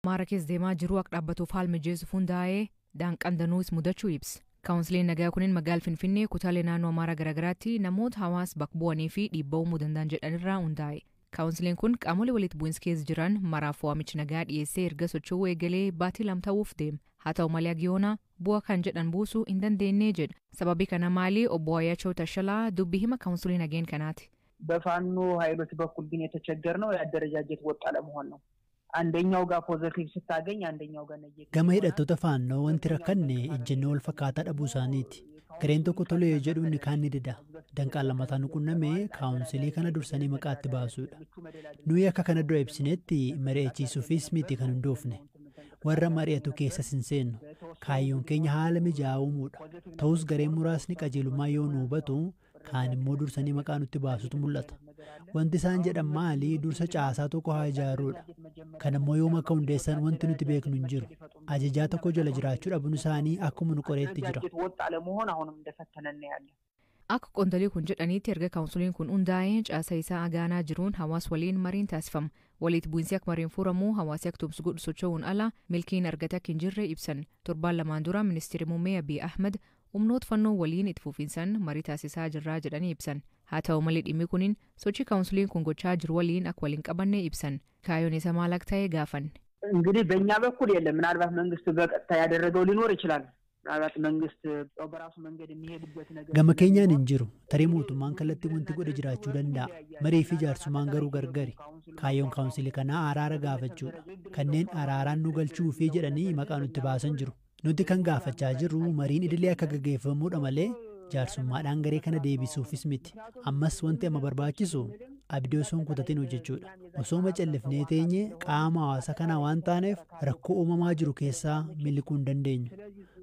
Amaara keessa deemaa jiru akka dhaabbatuuf haala mijeessuuf hundaa'ee daanqaan danuus mudachuu ibsa. Kaawunsiliin nagaa kunneen magaalaa Finfinnee kutaalee naannoo Amaaraa garaagaraatti namoota hawaasa bakka bu'anii fi dhiibbaa uumuu danda'an jedhanirraa hundaa'e. Kaawunsiliin kun qaamolee walitti bu'insa keessa jiran maraaf waamicha nagaa dhiyeessee erga socho'uu eegalee baatii 2 ta'uuf deema. Haa ta'u malee Agiyoonaa bu'aa kan jedhan buusuu hin dandeenye jedha. Sababii kana maali obbo Ayyaachoo Tashalaa dubbii hima kaawunsilii nageen kanaati. በፋኖ ኃይሎች በኩል ግን የተቸገርነው የአደረጃጀት ወጥ አለመሆን ነው። አንደኛው ጋር ፖዘቲቭ ስታገኝ አንደኛው ጋር ኔጌቲቭ። Gama hidhattoota faannoo wanti rakkanne ejjennoo wal fakkaataa dhabuu isaaniiti. Gareen tokko tole yoo jedhu inni kaan ni dida. Danqaan lammataan nu qunname kaawunsilii kana dursanii maqaatti baasuudha. Nuyi akka kana dura ibsinetti mari'achiisuufis miti kan hundoofne. Warra mari'atu keessas hin seennu. Kaayyoon keenya haala mijaa'aa uumuudha. Ta'us gareen muraasni qajeelummaa yoo nu hubatu kaan immoo dursanii maqaa nutti baasutu mul'ata. Wanti isaan jedhan maali dursa caasaa tokko haa ijaarruudha. Kan immoo yoom akka hundeessan wanti nuti beeknu hin jiru. Ajajaa tokko jala jiraachuu dhabuun isaanii akkuma nu qoreetti jira. ወጥ አለመሆን አሁንም እንደፈተነን ያለ። Akka qondaalli kun jedhanitti erga kaawunsiliin kun hundaa'ee caasa isaa agaanaa jiruun hawaasa waliin mariin taasifama. Walitti bu'iinsi akka mariin furamuu hawaasi akka tumsu godhu socho'uun ala milkiin argate akka hin jirre ibsan. Torbaan lamaan dura ministeerri muummee Abiy Ahmed humnoota fannoo waliin itti fufiinsan marii taasisaa jirraa jedhanii ibsan. Haa ta'u malee dhimmi kuniin sochii kaawunsiliin kun gochaa jiru waliin akka waliin qabanne ibsan. Kaayyoon isa maal akka ta'e gaafanne. እንግዲህ በእኛ በኩል የለም። ምናልባት መንግስት በቀጥታ ያደረገው ሊኖር ይችላል። ምናልባት መንግስት በራሱ መንገድ የሚሄድበት ነገር Gama keenyaan hin jiru. Tarii mootummaan kallattii wanti godhe jiraachuu danda'a. Marii fi jaarsummaan garuu gargari. Kaayyoon kaawunsilii kanaa araara gaafachuudha. Kanneen araaraan nu galchuu fi jedhanii maqaa nutti baasan jiru. Nuti kan gaafachaa jirru mariin idilee akka gaggeeffamuudha malee jaarsummaadhaan garee kana deebisuufis miti. Ammas wanti amma barbaachisu abdii osoo hin kutatin hojjechuudha. Osoo macallifnee teenye qaama hawaasa kanaa waan taaneef rakkoo uumamaa jiru keessaa miliquu hin dandeenyu.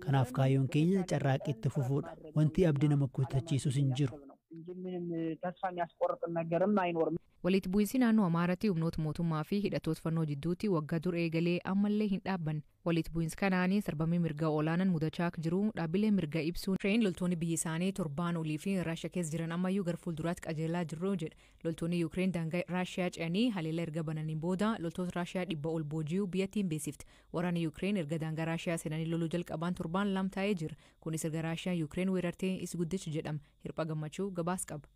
Kanaaf kaayyoon keenya carraaqqii itti fufuudha. Wanti abdii nama kutachiisus hin jiru. እንጂ ምንም ተስፋ የሚያስቆርጥ ነገርም አይኖርም። Walitti bu'iinsi naannoo Amaaraatti humnoota mootummaa fi hidhattoota fannoo jidduutti waggaa dura eegalee ammallee hin dhaabbanne. Walitti bu'iinsi kanaan sarbamii mirgaa olaanaan mudachaa akka jiru dhaabbilee mirgaa ibsuun Yuukireen loltoonni biyya isaanii torbaan olii fi Raashiyaa keessa jiran ammayyuu gara fuulduraatti qajeelaa jiru jedha. Loltoonni Yuukireen daangaa Raashiyaa ce'anii haleellaa erga bananiin booda loltoota Raashiyaa 100 ol booji'uu biyyattiin beeksifte. Waraanni Yuukireen erga daangaa Raashiyaa seenanii loluu jalqaban torbaan 2 taa'ee jira. Kunis erga Raashiyaan Yuukireen weerartee is guddichi jedhama. Hirpha Gammachuu gabaas qaba.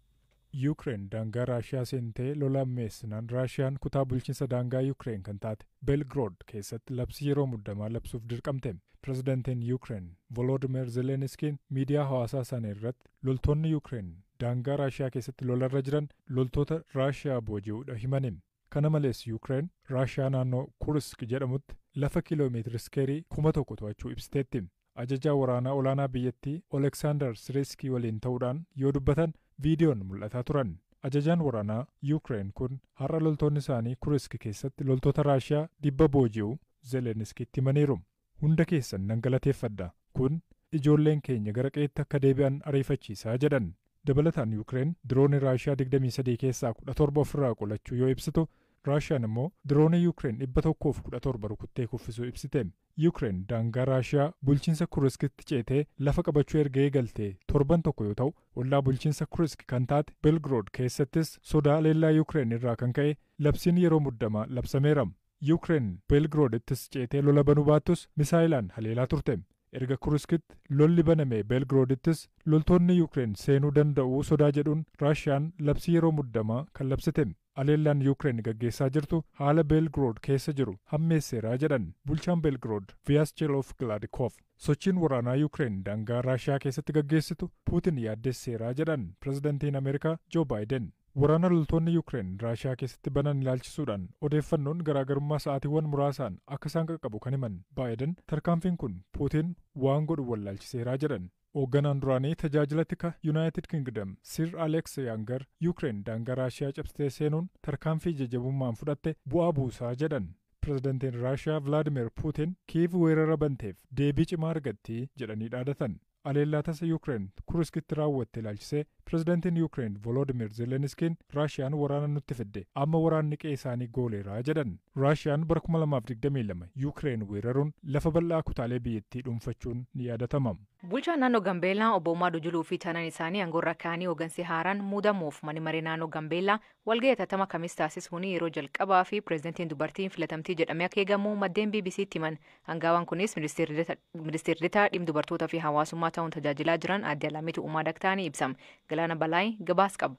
Yuukireen daangaa Raashiyaa seentee lola ammeessinaan Raashiyaan kutaa bulchiinsa daangaa Yuukireen kan taate Belgrood keessatti labsii yeroo muddamaa labsuuf dirqamte. Pirezidaantiin Yuukireen Volodimir Zelenskiin miidiyaa hawaasaa isaanii irratti loltoonni Yuukireen daangaa Raashiyaa keessatti lolarra jiran loltoota Raashiyaa booji'uudha himani. Kana malees Yuukireen Raashiyaa naannoo Kursk jedhamutti lafa kiiloomeetiri iskeerii 1000 to'achuu ibsiteetti. Ajajaa waraanaa olaanaa biyyattii Oleksaandar Siriskii waliin ta'uudhaan yoo dubbatan viidiyoon mul'ataa turan. Ajajaan waraanaa Yuukireen kun har'a loltoonni isaanii Kurisk keessatti loltoota Raashiyaa 100 booji'uu Zelenskiitti himaniiru. Hunda keessan nan galateeffadha. Kun ijoolleen keenya gara qe'eetti akka deebi'an ariifachiisaa jedhan. Dabalataan Yuukireen diroonii Raashiyaa 23 keessaa 17 ofirraa qolachuu yoo ibsitu, Raashiyaan immoo diroonii Yuukireen 117 rukuttee kuffisuu ibsite. Yuukireen daangaa Raashiyaa bulchiinsa Kuriskitti ceetee lafa qabachuu erga eegaltee torban tokko yoo ta'u, ollaa bulchiinsa Kurisk kan taate Belgrood keessattis sodaa leellaa Yuukireen irraa kan ka'e labsiin yeroo muddamaa labsameera. Yuukireen Belgroodittis ceetee lola banuu baattus misaayilaan haleelaa turte. Erga Kuriskitti lolli baname Belgroodittis loltoonni Yuukireen seenuu danda'uu sodaa jedhuun Raashiyaan labsii yeroo muddamaa kan labsite. Aleellaan Yuukireen gaggeessaa jirtu haala Belgrood keessa jiru hammeesseeraa jedhan bulchaan Belgrood Vyacheslav Gladkov. Sochiin waraanaa Yuukireen daangaa Raashiyaa keessatti gaggeessitu Puutin yaaddesseeraa jedhan pirezidantiin Ameerikaa Joo Baayiden. Waraana loltoonni Yuukireen Raashiyaa keessatti banan ilaalchisuudhaan odeeffannoon garaagarummaa sa'aatiiwwan muraasaan akka isaan qaqqabu kan himan Baayiden tarkaanfiin kun Puutin waan godhu wallaalchiseeraa jedhan. Hoogganaan duraanii tajaajila tika Yuunaayitid Kingdom Sir Alex Yaangar Yuukireen daangaa Raashiyaa cabsitee seenuun tarkaanfii jajjabummaan fudhatte bu'aa buusaa jedhan. Pirezidantiin Raashiyaa Vilaadimir Puutin Kiiv weerara banteef deebii cimaa argatti jedhanii dhaadatan. Aleellaa tasa Yuukireen Kuriskitti raawwatte ilaalchisee Pireezidantiin Yuukireen Volodimir Zelenskiin Raashiyaan waraana nutti fidde, amma waraanni qe'ee isaanii gooleera jedhan. Raashiyaan bara 2022 Yuukireen weeraruun lafa bal'aa kutaalee biyyattii dhuunfachuun ni yaadatama. Bulchaan naannoo Gambeellaa obbo Umaa Dujuluu fi taanaan isaanii aangoorra ka'anii hooggansi haaraan muudamuuf manni maree naannoo Gambeellaa walga'ii hatattama kamis taasisuun yeroo jalqabaa fi pireezidantiin dubartiin filatamtii jedhamee akka eegamu maddeen BBCtti himan. Hangaawaan kunis ministeerri dhimma dubartootaa fi hawaasummaa ta'uun tajaajilaa jiran aadde Alamiitu Umaa Daktaanii ibsama. Galaana Balaay gabaas qaba.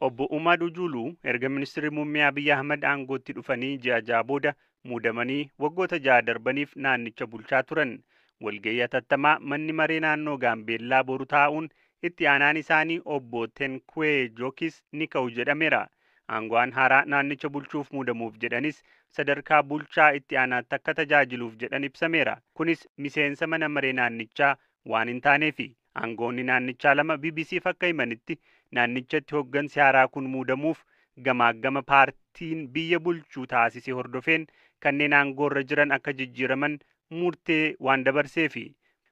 Obbo Umaa Dujuluu erga ministeerri muummee Abiyyi Ahmad aangootti dhufanii ji'a 6 booda muudamanii waggoota 6 darbaniif naannicha bulchaa turan. Walga'ii hatattamaa manni maree naannoo Gaambeellaa boru taa'uun itti aanaan isaanii obbo Tenkwee Jookis ni ka'u jedhameera. Aango'aan haaraa naannicha bulchuuf muudamuuf jedhanis sadarkaa bulchaa itti aanaatti akka tajaajiluuf jedhan ibsameera. Kunis miseensa mana maree naannichaa waan hin taaneefi. Aangoonni naannichaa lama BBCf akka himanitti naannichatti hooggansi haaraa kun muudamuuf gamaagama paartiin biyya bulchuu taasise hordofeen kanneen aangoorra jiran akka jijjiiraman murtee waan dabarseefi.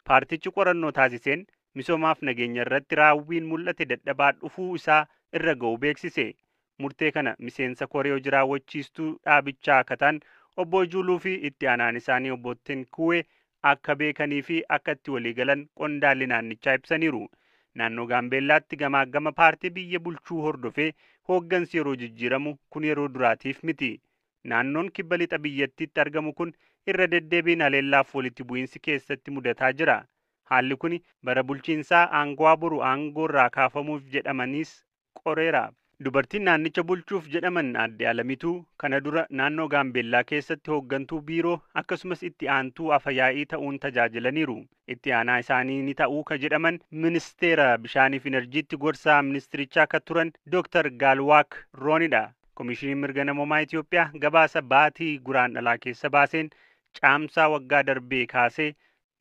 Paartichi qorannoo taasiseen misoomaaf nageenya irratti raawwiin mul'ate dadhabaa dhufuu isaa irra ga'uu beeksise. Murtee kana miseensa koree hojii raawwachiistuu dhaabichaa akka ta'an obbo Juluu fi itti aanaan isaanii obbo Tenkuwee akka beekanii fi akka itti waliigalan qondaalli naannichaa ibsaniiru. Naannoo Gaambeellaatti gamaagama paartii biyya bulchuu hordofee hooggansi yeroo jijjiiramu kun yeroo duraatiif miti. Naannoon kibba lixa biyyattiitti argamu kun irra deddeebiin haleellaaf walitti bu'iinsi keessatti mudataa jira. Haalli kun bara bulchiinsaa aangoo boru aangoorraa kaafamuuf jedhamanis qoreera. Dubartiin naannicha bulchuuf jedhaman aadde Alamituu kana dura naannoo Gaambeellaa keessatti hooggantuu biiroo akkasumas itti aantuu afayaa'ii ta'uun tajaajilaniiru. Itti aanaa isaanii ni ta'uu ka jedhaman ministeera bishaanii fi enerjiitti gorsaa ministirichaa akka turan Dr. Gaalwaak Roonidha. Komishiniin mirga namoomaa Itoophiyaa gabaasa baatii guraandhalaa keessa baaseen caamsaa waggaa darbee kaasee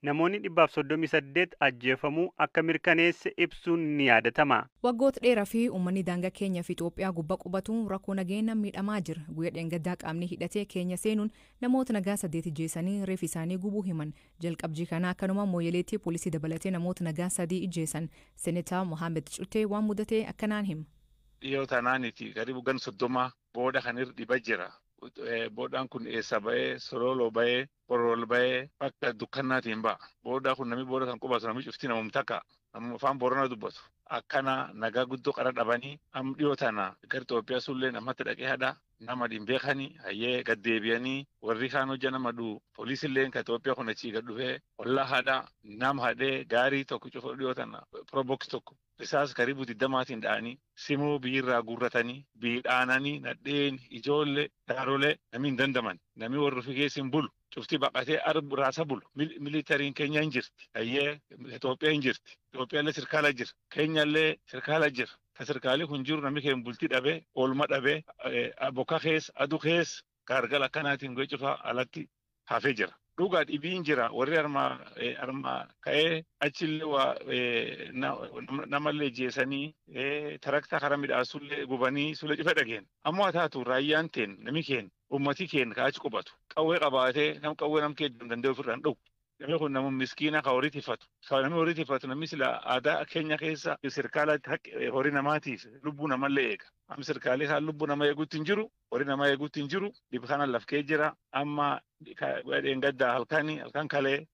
namoonni 138 ajjeefamuu akka mirkaneesse ibsuun ni yaadatama. Waggoota dheeraa fi uummanni daangaa Keenyaa fi Itoophiyaa gubbaa qubatuun rakkoo nageenya miidhamaa jira. Guyyaa dheengaddaa qaamni hidhatee Keenya seenuun namoota nagaa 8 ijjeessanii reeffa isaanii gubuu himan. Jalqabjii kana akkanuma Mooyeleetti poolisii dabalatee namoota nagaa 3 ijjeessan. Senetaa Mohaammed Cuttee waan mudate akkanaan hima. Dhiyoo tanaaniti garibu gan 30 booda kan irra dhiba jira. Boodaan kun eessa ba'ee, Sololoo ba'ee, Borol ba'ee bakka dukkannaatiin ba'a. Boodaa kun namni booda kan qubatu namni cufti namum takka. Namni afaan Booranaa dubbatu. Akkana nagaa guddoo qara dhabanii amma dhiyoo tana gara Itoophiyaa sullee namatti dhaqee hadha. Nama hin beekani hayyee gad deebi'anii warri kaan hojja nama dhu'u. Poolisillee kan Itoophiyaa kun achii gad dhufee ollaa hadha nama hadhee gaarii tokko cufa dhiyoo tana probox tokko. Isaas karibu 20 dha'anii simuu biyyirraa guurratanii biyyi nadheen ijoollee daarolee namni hin dandaman namni warri ofii keessa hin bulu cufti baqatee arbu raasa bulu militariin Keenya hin jirti hayyee Itoophiyaa hin jirti Itoophiyaallee sirkaala jira Keenyallee sirkaala jira ka sirkaalii kun jiru namni keenya bultii dhabee oolma dhabee bokka keessa aduu keessa gaargala akkanaatiin goe cufaa alatti hafee jira. Dhugaa dhibiin jira warri armaa ka'ee achillee waa namallee jeesanii taraktaa karaa midhaasullee gubanii sullee cufa dhageen. Ammoo haa taatu raayyaan teen nami keen ummati keen ka achi qubatu qawwee qabaatee nam qawwee nam kee danda'e ofirraan dhugu. Namni kun nama miskiina ka horii tiffatu. Namni horii tiffatu namni sila aadaa keenya keessa sirkaala horii namaatiif lubbuu namallee eega. Amma sirkaalee isaan lubbuu nama eeguutti hin jiru, horii nama eeguutti hin jiru, dhib kana lafkee jira. Amma dheengaddaa halkanii halkan kalee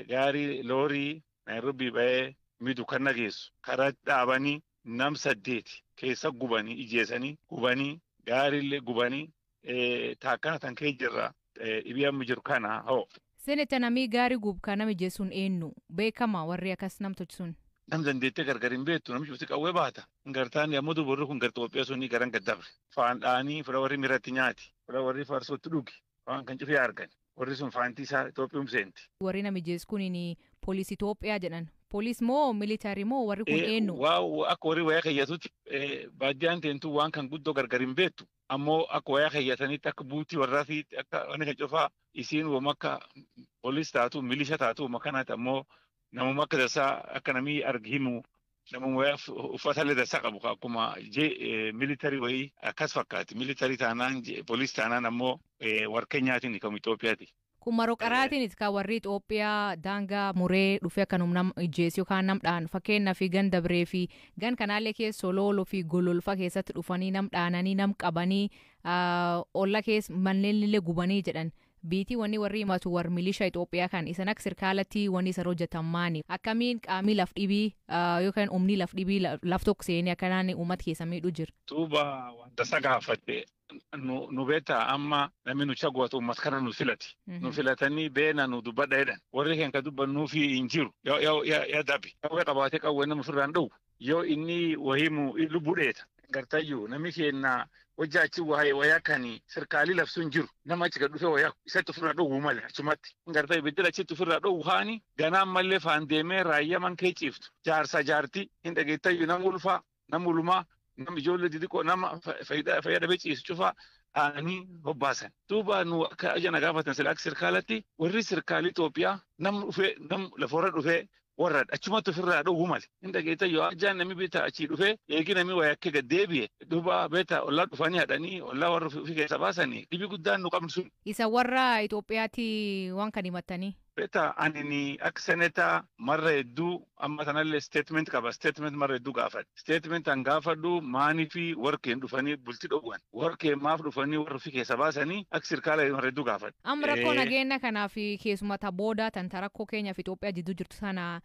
gaarii loorii Naayiroobii ba'ee miidhu kan nageessu. Karaa dhaabanii nam 8 keessa gubanii ijeessanii gubanii gaariillee gubanii taakkana tan kee jirra dhibii amma jiru kana hoo. Seneeta namii gaarii gub kan nama ijjeessuun eenyu beekama warri akkas nam tolchisuun. Nam dandeettee gargar hin beektu namni cufti qawwee baata. Gartaan yommuu dubarri kun gara Itoophiyaa sunii garan gad dabre. Faan dha'anii fula warri miratti nyaati. Fula warri farsootti dhugi. Waan kan cufee argan. Warri sun faantii isaa Itoophiyum seenti. Warri nama ijjeessu kun poolisii Itoophiyaa jedhan. Poolis moo militarii moo warri kun eenyu? Waa akka warri wayaa keeyyatutti baadiyyaan teentu waan kan guddoo gargar hin beektu. Ammoo akka wayaa keeyyatanitti akka buutii warraatiitti akka wanni kan cufaa isiin wama akka poolis taatu milisha taatu makanaati ammoo namuma akka tasaa akka namni argi himu namuma uffatallee tasaa qabu akkuma militarii wayii akkas fakkaati. Militarii taanaan poolis taanaan ammoo warra Keenyaatiin kan Itoophiyaati. Kun maroo qaraatiin kan warri Itoophiyaa daangaa muree dhufee akkanum nam ijjeessu yookaan nam dhaan fakkeenyaaf gan dabree fi gan kanaallee keessa Solooloo fi Gololfa keessatti dhufanii nam dhaananii nam qabanii olla keessa manneen illee gubanii jedhan. Biitii wanni warri himatu warri milishaa Itoophiyaa kan isan akka sirkaalatti wanni isaan hojjetan maani. Akkamiin qaamii laf dhibii yookaan humni laf dhibii laf tokko seenee akkanaan uummata keessa miidhuu jira. Duuba wanta isa gaafatte nu beektaa amma namni nu chaguwatu uummata kana nu filati. Nu filatanii beena nu dubbadha jedhan. Warri keenya dubbannuufi hin jiru. Yaa dabi. Qawwee qabaatee qawwee nama ofirraan dhowwu. Yoo inni wahimu lubbuu dheeta. Gartayyuu namni keenya hojii achi wayaa kan sirkaalii labsuun hin jiru. Nama achi gad dhufee wayaa isatti ofirraa dhowwu malee achumatti. Gartayyuu biddila achitti ofirraa dhowwu haani ganaan mallee faan deemee raayyaa man kee ciiftu. Jaarsa jaartii hin dhageettayyuu nama ulfaa nama ulumaa nama ijoollee xixiqqoo nama fayyaa dhabee ciisu cufaa aananii hobbaasan. Duuba nu akka aja gaafatan sila akka sirkaalatti warri sirkaalii Itoophiyaa nam dhufee nam lafarra dhufee warra achumatti ofirraa dhowwu male. Hin dhageetta yoo ajjaan namni beektaa achii dhufee eegi namni waa akka gad deebi'e duuba beektaa ollaa dhufanii hadhanii ollaa warra ofii keessa baasanii dhibi guddaan nu qabnu sun. Isa warra Itoophiyaatti waan kan himattanii. Beektaa ani akka senetaa marra hedduu amma sanallee statement qaba. Statement marra hedduu gaafadhe. Statement an gaafadhu maaniifi warqeen dhufanii bulti dhowwan. Warqeen maaf dhufanii warra ofii keessa baasanii akka sirkaala marra hedduu gaafadhe. Amma rakkoo nageenya kanaaf keessumata booda tan rakkoo keenyaaf Itoophiyaa jidduu jirtu sana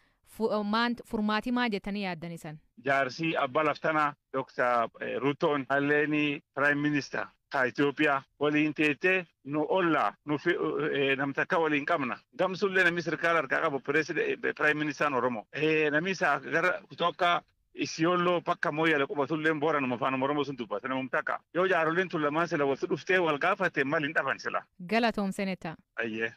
furmaatii maal jettanii yaaddan isan? Jaarsi abbaa laftanaa Dr. Rutoon halleeni Prime Minister ka Itoophiyaa waliin teettee nu ollaa nu namtakka waliin qabna. Gamsullee namni sirkaala harkaa qabu Prime Minister Oromoo. Namni isaa gara kutoka Isiyooloo bakka mooyyale qubatullee booranuma afaan Oromoo sun dubbata namum takka. Yoo jaaroleen tun lamaan sila walitti dhuftee wal gaafate maal hin dhaban sila. Galatoom senetaa. Ayyee.